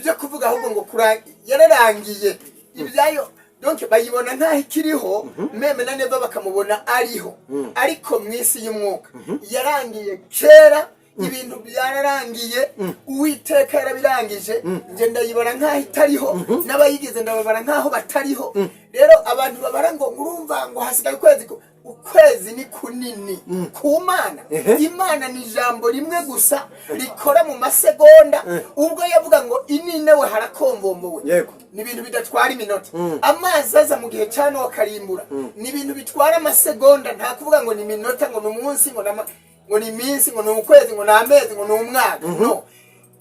Ibyo kuvuga ahubwo ngo yararangiye ibyayo, donc bayibona nkaho ikiriho, même na Neva bakamubona ariho, ariko mu isi y'umwuka yarangiye kera. Ibintu byararangiye, Uwiteka yarabirangije. Nge ndayibara nkaho itariho, n'abayigize ndababara nkaho batariho. Rero abantu babara ngo urumva ngo hasigaye ukwezi, ukwezi ni kunini ku Mana. Imana ni ijambo rimwe gusa rikora mu masegonda. Ubwo yavuga ngo ininewe harakomvombowe, ni ibintu bidatwara iminota. Amazi aza mu gihe cya Nowa akarimbura, ni ibintu bitwara amasegonda. Nta kuvuga ngo ni iminota, ngo ni umunsi, ngo ni iminsi, ngo ni ukwezi, ngo ni amezi, ngo ni umwaka. No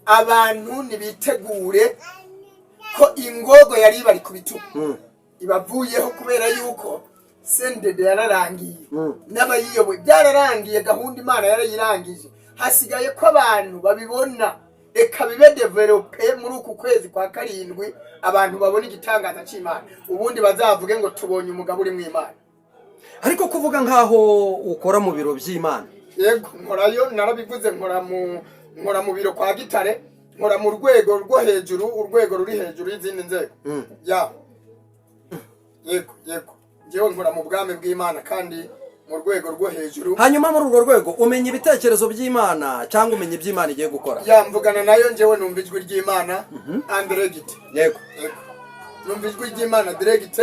abantu nibitegure ko ingogo yari ibari ku bitugu ibavuyeho, kubera yuko CNDD yararangiye n'abayiyoboye byararangiye. Gahunda Imana yarayirangije, hasigaye ko abantu babibona. Reka bibe développé muri uku kwezi kwa karindwi, abantu babona igitangaza cy'Imana, ubundi bazavuge ngo tubonye umugabo uri mu Imana. Ariko kuvuga nk'aho ukora mu biro by'Imana? Yego, nkorayo, narabivuze. Nkora mu biro kwa Gitare, nkora mu rwego rwo hejuru, urwego ruri hejuru y'izindi nzego. Ya, yego, njyewe nkora mu bwami bw'Imana kandi mu rwego rwo hejuru. Hanyuma muri urwo rwego umenya ibitekerezo by'Imana cyangwa umenya iby'Imana igiye gukora? Ya, mvugana nayo. Njyewe numva ijwi ry'Imana en direct. Yego, numva ijwi ry'Imana direct.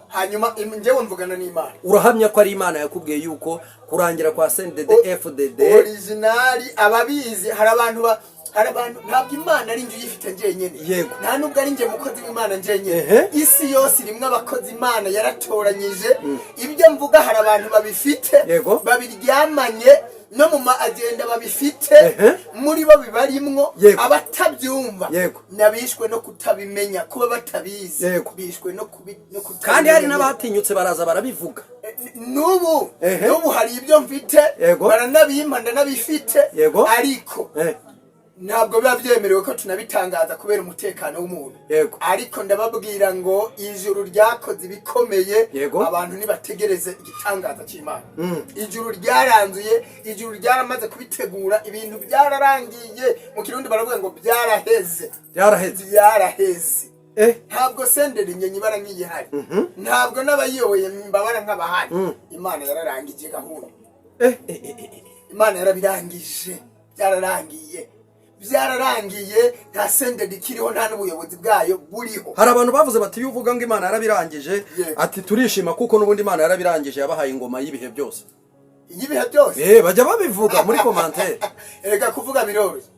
Hanyuma njyewe mvugana n'Imana. Urahamya ko ari Imana yakubwiye yuko kurangira kwa CNDD FDD? Original, ababizi, hari abantu, ntabwo Imana ari njye uyifite njyenyine. Nta nubwo ari njye mukozi w'Imana njyenyine. Isi yose irimwo abakozi Imana yaratoranyije. Ibyo mvuga hari abantu babifite, babiryamanye, no mu ma agenda babifite, muri bo bibarimwo. Abatabyumva nabishwe no kutabimenya, kuba batabizi. Bishwe no kutabimenya. Kandi hari n'abatinyutse baraza barabivuga. N'ubu n'ubu hari ibyo mfite, baranabimpa, ndanabifite, ariko ntabwo biba byemerewe ko tunabitangaza kubera umutekano w'umuntu. Ariko ndababwira ngo ijuru ryakoze ibikomeye. Abantu nibategereze igitangaza cy'Imana. Ijuru ryaranzuye, ijuru ryaramaze kubitegura, ibintu byararangiye. Mu Kirundi baravuga ngo byaraheze. Byaraheze. Byaraheze. Ntabwo CNDD njye nyibara nk'iyihari, ntabwo n'abayiyoboye mbabara nk'abahari. Imana yararangije gahunda. Imana yarabirangije, byararangiye, byararangiye. Nta CNDD ikiriho, nta n'ubuyobozi bwayo buriho. Hari abantu bavuze bati iyo uvuga ngo Imana yarabirangije, ati turishima kuko n'ubundi Imana yarabirangije, yabahaye ingoma y'ibihe byose. Y'ibihe byose. Bajya babivuga muri commentaire. Erega kuvuga biroroshye,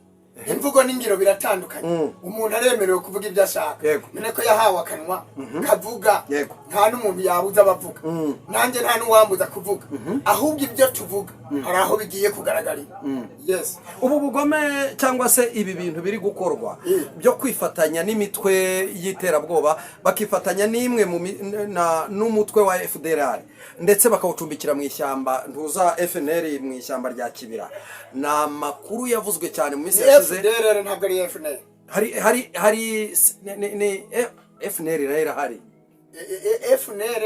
imvugo n'ingiro biratandukanye. Umuntu aremerewe kuvuga ibyo ashaka. None ko yahawe akanwa kavuga, nta n'umuntu yabuza abavuga. Nanjye nta n'uwambuza kuvuga. Ahubwo ibyo tuvuga hari aho bigiye kugaragarira, yes. Ubu bugome cyangwa se ibi bintu biri gukorwa byo kwifatanya n'imitwe y'iterabwoba, bakifatanya n'imwe mu n'umutwe wa FDLR, ndetse bakawucumbikira mu ishyamba ntuza FNL, mu ishyamba rya Kibira, ni amakuru yavuzwe cyane mu minsi Ni yashize. FDLR, ntabwo ari FNL. Hari ni FNL nayo irahari. FNL.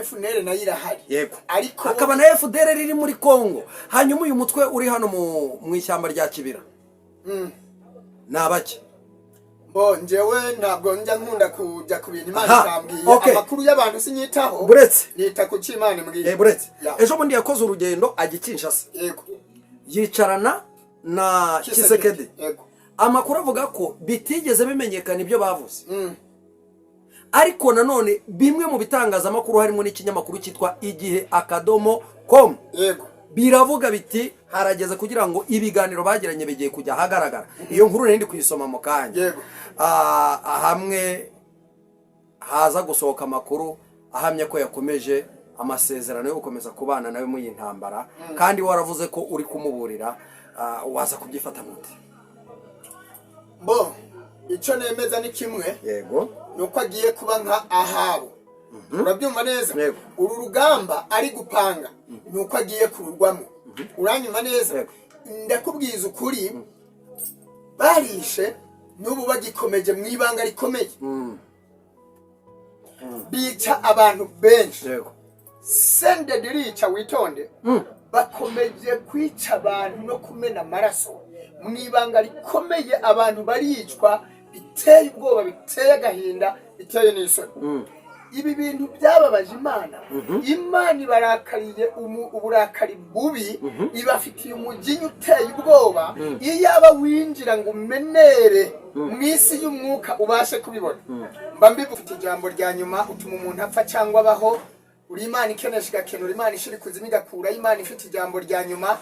FNL nayo irahari. Ariko Hakaba na FDL riri muri Congo. Hanyuma uyu mutwe uri hano mu ishyamba rya Kibira ni abake? Bo njyewe ntabwo njya nkunda kujya ku bintu Imana itambwiye. Amakuru y'abantu sinyitaho. Buretse. Nita ku cyo Imana imbwiye. Buretse. Ya. Ejo bundi yakoze urugendo ajya i Kinshasa, yicarana na Tshisekedi. Amakuru avuga ko bitigeze bimenyekana ibyo bavuze, ariko nanone bimwe mu bitangazamakuru, harimo n'ikinyamakuru cyitwa igihe.com, biravuga biti harageze kugira ngo ibiganiro bagiranye bigiye kujya ahagaragara. Iyo nkuru nari ndi kuyisoma mu kanya. Hamwe haza gusohoka amakuru ahamya ko yakomeje amasezerano yo gukomeza kubana nawe muri iyi ntambara, kandi waravuze ko uri kumuburira, waza kubyifata mute? Bo icyo nemeza ni kimwe, ni uko agiye kuba nka Ahabu. Urabyumva neza? Yego. Uru rugamba ari gupanga ni uko agiye kururwamo. Uranyumva neza? Yego. Ndakubwiza ukuri, barishe, n'ubu bagikomeje mu ibanga rikomeye, bica abantu benshi. CNDD irica, witonde. Bakomeje kwica abantu no kumena amaraso mu ibanga rikomeye, abantu baricwa. Biteye ubwoba, biteye agahinda, biteye n'isoni. Ibi bintu byababaje Imana. Imana ibarakariye uburakari bubi, ibafitiye umujinya uteye ubwoba. Iyo yaba winjira ngo umenere mu isi y'umwuka ubashe kubibona. Mba mbifite ijambo rya nyuma, utuma umuntu apfa cyangwa abaho. Uri Imana ikenesha igakenura, Imana ishira ikuzimu igakurayo, Imana ifite ijambo rya nyuma.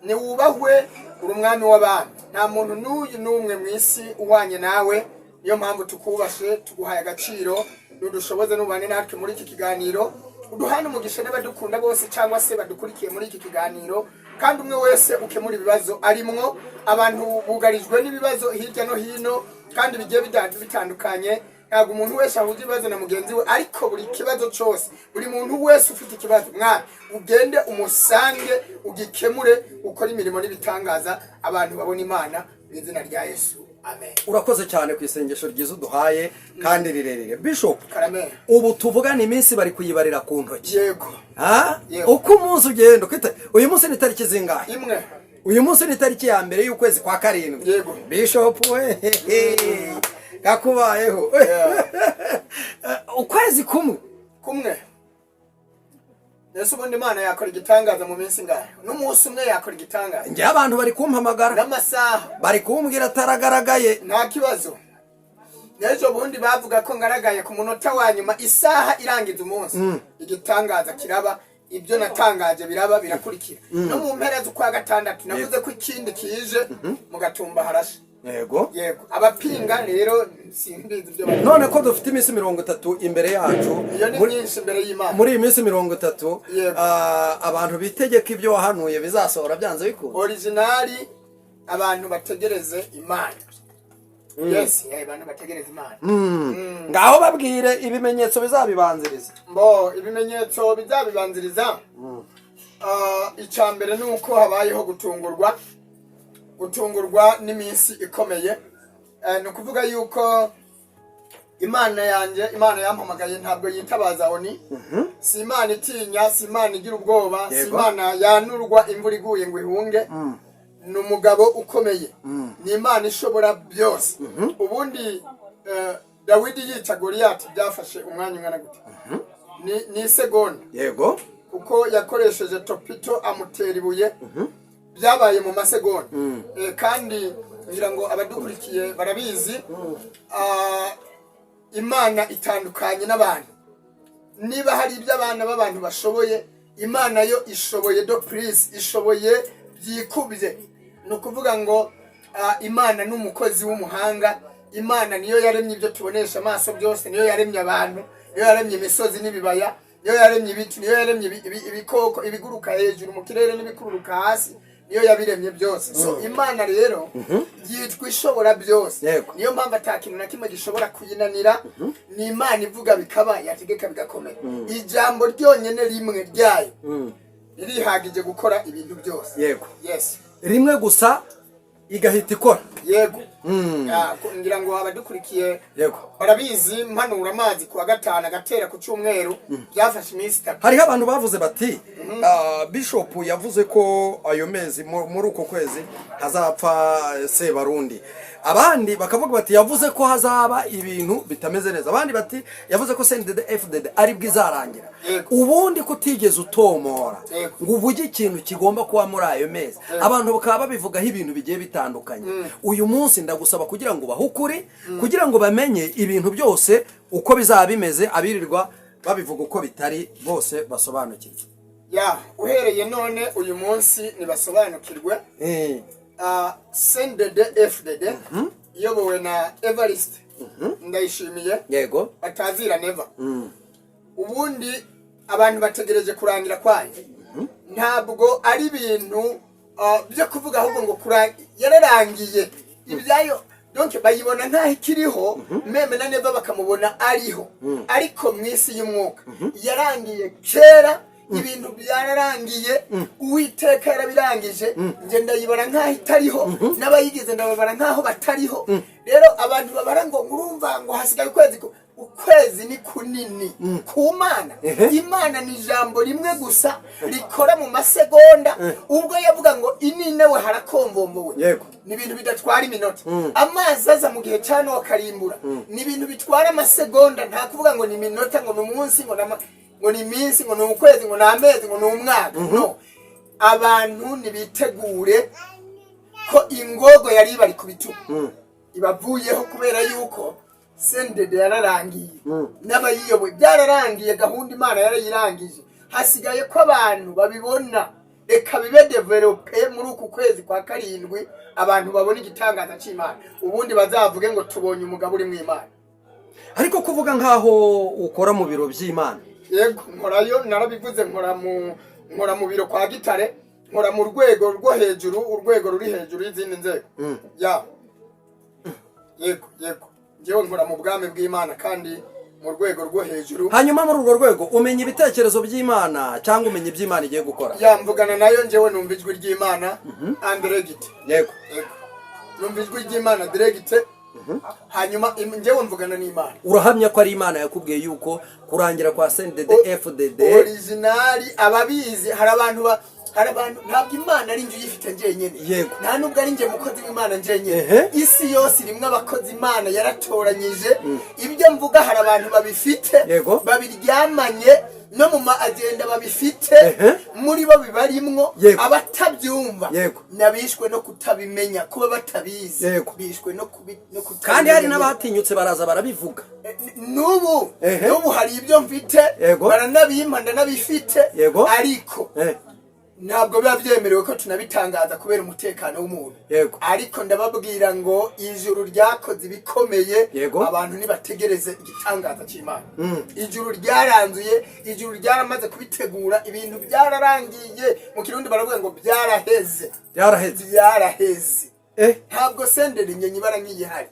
Niwubahwe, uri umwami w'abami. Nta muntu n'uyu n'umwe mu isi uhwanye nawe. Niyo mpamvu tukubashe, tuguhaye agaciro. Nudushoboze, nubane natwe muri iki kiganiro, uduhane umugisha n'abadukunda bose cyangwa se badukurikiye muri iki kiganiro, kandi umwe wese ukemura ibibazo arimwo. Abantu bugarijwe n'ibibazo hirya no hino kandi bigiye bitandukanye. Ntabwo umuntu wese ahuza ibibazo na mugenzi we, ariko buri kibazo cyose, buri muntu wese ufite ikibazo, mwana, ugende umusange, ugikemure, ukore imirimo n'ibitangaza, abantu babona Imana. Mu izina rya Yesu, amen. Urakoze cyane ku isengesho ryiza uduhaye kandi rirerire, Bishop. Karame. Ubu tuvugana iminsi bari kuyibarira ku ntoki. Yego. Ha? Yego. Uko umunsi ugenda uyu munsi ni tariki zingahe? 1. Uyu munsi ni tariki ya 1 y'ukwezi kwa 7. Yego. Bishop we, kakubayeho. Ukwezi kumwe. Kumwe. Ese ubundi Imana yakora igitangaza mu minsi ingahe? N'umunsi umwe yakora igitangaza. Njye abantu bari kumpamagara, N'amasaha. bari kumbwira ataragaragaye. Nta kibazo. N'ejo bundi bavuga ko ngaragaye ku munota wa nyuma, isaha irangiza umunsi, igitangaza kiraba. Ibyo natangaje biraba, birakurikira. No mu mpera z'ukwa 6 navuze ko ikindi kije mu Gatumba harashe. Yego, abapinga rero simbizi ibyo bari. None ko dufite iminsi 30 imbere yacu, Iyo ni myinshi imbere y'Imana. muri iyi minsi 30, Yego. abantu bitegeka ibyo wahanuye bizasohora byanze bikunze. Original, abantu bategereze Imana. Yes, abantu bategereze Imana. Ngaho babwire ibimenyetso bizabibanziriza. Mbo ibimenyetso bizabibanziriza, icya mbere ni uko habayeho gutungurwa, gutungurwa n'iminsi ikomeye. Ni ukuvuga yuko Imana yanjye, Imana yampamagaye, ntabwo yitabaza ONU. Si Imana itinya, si Imana igira ubwoba, si Imana yanurwa imvura iguye ngo ihunge. Ni umugabo ukomeye, ni Imana ishobora byose. Ubundi Dawidi yica Goliyati byafashe umwanya ungana gute? Ni isegonda. Kuko yakoresheje topito amutera ibuye, byabaye mu masegonda. Kandi ngira ngo abadukurikiye barabizi. Imana itandukanye n'abantu. Niba hari ibyo abana b'abantu bashoboye, Imana yo ishoboye de plus, ishoboye byikubye. Ni ukuvuga ngo Imana ni umukozi w'umuhanga. Imana niyo yaremye ibyo tubonesha amaso byose, niyo yaremye abantu, niyo yaremye imisozi n'ibibaya, niyo yaremye ibiti, niyo yaremye ibikoko, ibiguruka hejuru mu kirere n'ibikururuka hasi, niyo yabiremye byose. So Imana rero yitwa ishobora byose. Niyo mpamvu ata kintu na kimwe gishobora kuyinanira. Ni Imana ivuga bikaba, yategeka bigakomera. Ijambo ryonyine rimwe ryayo ririhagije gukora ibintu byose. Yes. Rimwe gusa igahita ikora. Yego. Ngira ngo abadukurikiye barabizi. Mpanura amazi ku wa gatanu agatera ku cyumweru, byafashe iminsi 3. Hariho abantu bavuze bati Bishop yavuze ko ayo mezi muri uko kwezi hazapfa Sebarundi. Abandi bakavuga bati yavuze ko hazaba ibintu bitameze neza. Abandi bati yavuze ko CNDD FDD ari bwo izarangira. Ubundi kutigeze utomora ngo uvuge ikintu kigomba kuba muri ayo mezi, abantu bakaba babivugaho ibintu bigiye bitandukanye. Uyu munsi ndagusaba kugira ngo bahe ukuri, kugira ngo bamenye ibintu byose uko bizaba bimeze, abirirwa babivuga uko bitari bose basobanukirwe. Ya, uhereye none uyu munsi nibasobanukirwe. CNDD FDD iyobowe na Evariste Ndayishimiye, batazira Neva. Ubundi abantu bategereje kurangira kwayo. Ntabwo ari ibintu byo kuvuga, ahubwo ngo yararangiye ibyayo. Donc bayibona nkaho ikiriho, même na Neva bakamubona ariho, ariko mu isi y'umwuka yarangiye kera. Ibintu byararangiye, Uwiteka yarabirangije. Njye ndayibara nkaho itariho, n'abayigize ndababara nkaho batariho. Rero abantu babara ngo urumva ngo hasigaye ukwezi. Ukwezi ni kunini ku Mana. Imana ni ijambo rimwe gusa rikora mu masegonda. Ubwo yavuga ngo ininewe harakomvombowe. Ni ibintu bidatwara iminota. Amazi aza mu gihe cya Nowa akarimbura, ni ibintu bitwara amasegonda. Nta kuvuga ngo ni iminota, ngo ni umunsi, ngo ni iminsi, ngo ni ukwezi, ngo ni amezi, ngo ni umwaka. No abantu nibitegure ko ingogo yari ibari ku bitugu ibavuyeho, kubera yuko CNDD yararangiye n'abayiyoboye byararangiye. Gahunda Imana yarayirangije, hasigaye ko abantu babibona. Reka bibe développé muri uku kwezi kwa karindwi, abantu babona igitangaza cy'Imana, ubundi bazavuge ngo tubonye umugabo uri mu Imana. Ariko kuvuga nk'aho ukora mu biro by'Imana? Yego, nkorayo, narabivuze. Nkora mu biro kwa Gitare, nkora mu rwego rwo hejuru, urwego ruri hejuru y'izindi nzego. Ya, yego, njyewe nkora mu bwami bw'Imana kandi mu rwego rwo hejuru. Hanyuma muri urwo rwego umenya ibitekerezo by'Imana cyangwa umenya iby'Imana igiye gukora? Ya, mvugana nayo. Njyewe numva ijwi ry'Imana en direct. Yego, numva ijwi ry'Imana direct. Hanyuma njyewe mvugana n'Imana. Urahamya ko ari Imana yakubwiye yuko kurangira kwa CNDD FDD? Original, ababizi, hari abantu, ntabwo Imana ari njye uyifite njyenyine. Nta nubwo ari njye mukozi w'Imana njyenyine. Isi yose irimwo abakozi Imana yaratoranyije. Ibyo mvuga hari abantu babifite, babiryamanye no mu ma agenda babifite, muri bo bibarimwo. Abatabyumva nabishwe no kutabimenya, kuba batabizi. Bishwe no kutabimenya. Kandi hari n'abatinyutse baraza barabivuga. N'ubu n'ubu hari ibyo mfite, baranabimpa, ndanabifite, ariko ntabwo biba byemerewe ko tunabitangaza kubera umutekano w'umuntu. Ariko ndababwira ngo ijuru ryakoze ibikomeye. Abantu nibategereze igitangaza cy'Imana. Ijuru ryaranzuye, ijuru ryaramaze kubitegura, ibintu byararangiye. Mu Kirundi baravuga ngo byaraheze. Byaraheze. Byaraheze. Ntabwo CNDD inyenyi ibara nk'iyihari,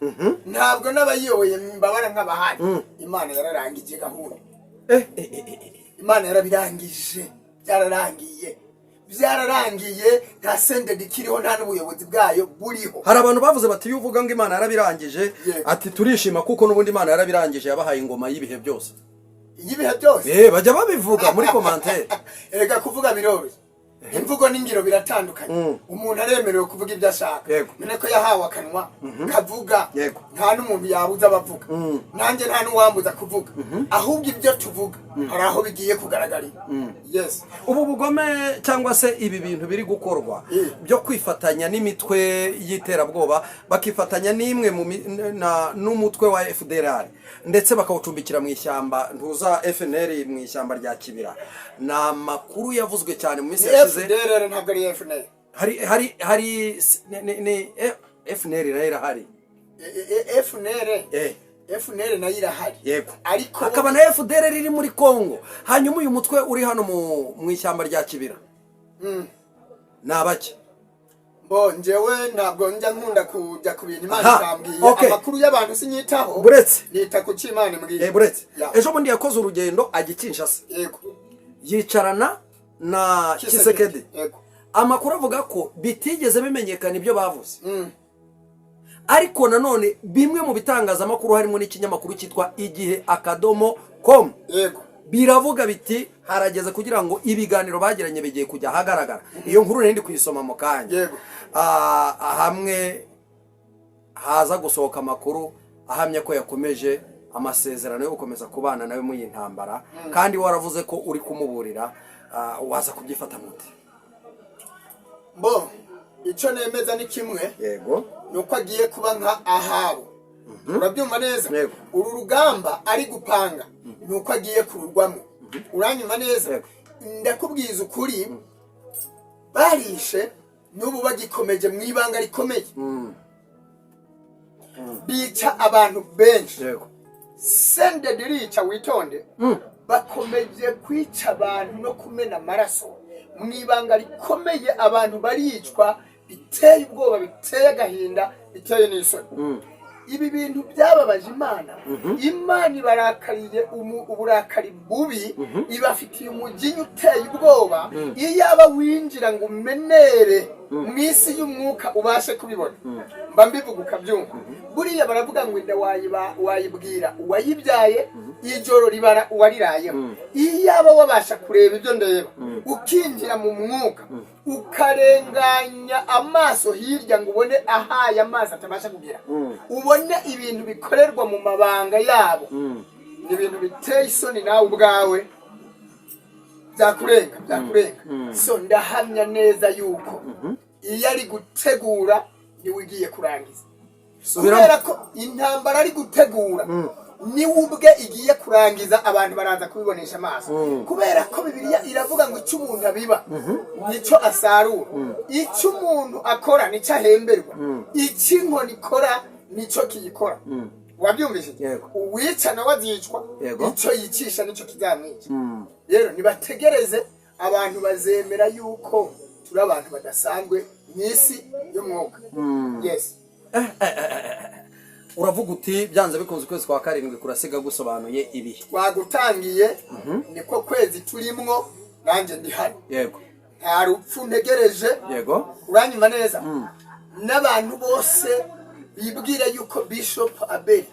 ntabwo n'abayiyoboye mbabara nk'abahari. Imana yararangije gahunda. Imana yarabirangije, byararangiye, byararangiye. Nta CNDD ikiriho, nta n'ubuyobozi bwayo buriho. Hari abantu bavuze bati iyo uvuga ngo Imana yarabirangije, ati turishima kuko n'ubundi Imana yarabirangije, yabahaye ingoma y'ibihe byose. Y'ibihe byose. Bajya babivuga muri commentaire. Erega kuvuga biroroshye, imvugo n'ingiro biratandukanye. Umuntu aremerewe kuvuga ibyo ashaka. None ko yahawe akanwa kavuga, nta n'umuntu yabuza abavuga. Nanjye nta n'uwambuza kuvuga. Ahubwo ibyo tuvuga hari aho bigiye kugaragarira, yes. Ubu bugome cyangwa se ibi bintu biri gukorwa byo kwifatanya n'imitwe y'iterabwoba, bakifatanya n'imwe mu n'umutwe wa FDLR, ndetse bakawucumbikira mu ishyamba ntuza FNL, mu ishyamba rya Kibira, ni amakuru yavuzwe cyane mu minsi Ni yashize. FDLR, ntabwo ari FNL. Hari ni FNL nayo irahari. FNL. FNL nayo irahari. Ariko Hakaba na FDLR iri muri Congo. Hanyuma uyu mutwe uri hano mu ishyamba rya Kibira ni abake? Bo njyewe ntabwo njya nkunda kujya ku bintu Imana itambwiye. Amakuru y'abantu sinyitaho. Buretse. Nita ku cyo Imana imbwiye. Buretse. Ya. Ejo bundi yakoze urugendo ajya i Kinshasa, yicarana na Tshisekedi. Amakuru avuga ko bitigeze bimenyekana ibyo bavuze, ariko nanone bimwe mu bitangazamakuru, harimo n'ikinyamakuru cyitwa igihe.com, biravuga biti harageze kugira ngo ibiganiro bagiranye bigiye kujya ahagaragara. Iyo nkuru nari ndi kuyisoma mu kanya. Hamwe haza gusohoka amakuru ahamya ko yakomeje amasezerano yo gukomeza kubana nawe muri iyi ntambara, kandi waravuze ko uri kumuburira, waza kubyifata mute? Bo icyo nemeza ni kimwe, ni uko agiye kuba nka Ahabu. Urabyumva neza? Yego. Uru rugamba ari gupanga ni uko agiye kururwamo. Uranyumva neza? Yego. Ndakubwiza ukuri, barishe, n'ubu bagikomeje mu ibanga rikomeye, bica abantu benshi. CNDD irica, witonde. Bakomeje kwica abantu no kumena amaraso mu ibanga rikomeye. Abantu baricwa biteye ubwoba, biteye agahinda, biteye n'isoni. Ibi bintu byababaje Imana. Imana ibarakariye uburakari bubi, ibafitiye umujinya uteye ubwoba. Iyo yaba winjira ngo umenere Mu isi y'umwuka ubashe kubibona, mba mbivuga ukabyumva. Buriya baravuga ngo inda wayibwira uwayibyaye, ijoro ribara uwarirayeho. Iyaba wabasha kureba ibyo ndeba, ukinjira mu mwuka, ukarenganya amaso hirya ngo ubone ahaye amaso atabasha kugera, ubone ibintu bikorerwa mu mabanga yabo, ni ibintu biteye isoni, nawe ubwawe byakurenga, byakurenga. So ndahamya neza yuko iyo ari gutegura niwe ugiye kurangiza. Subiramo. Kubera ko intambara ari gutegura niwe ubwe igiye kurangiza, abantu baraza kubibonesha amaso, kubera ko Bibiliya iravuga ngo icyo umuntu abiba nicyo asarura, icyo umuntu akora nicyo ahemberwa, icyo inkoni ikora nicyo kiyikora. Wabyumvise? Yego. Uwica nawe azicwa. Icyo yicisha nicyo kizamwica. Rero nibategereze, abantu bazemera yuko turi abantu badasanzwe mu isi y'umwuka. Yes. Uravuga uti byanze bikunze ukwezi kwa karindwi kurasiga gusobanuye ibihe. Twagutangiye, niko kwezi turimwo, nanjye ndi hano. Nta rupfu ntegereje. Uranyumva neza? N'abantu bose bibwira yuko Bishop Abel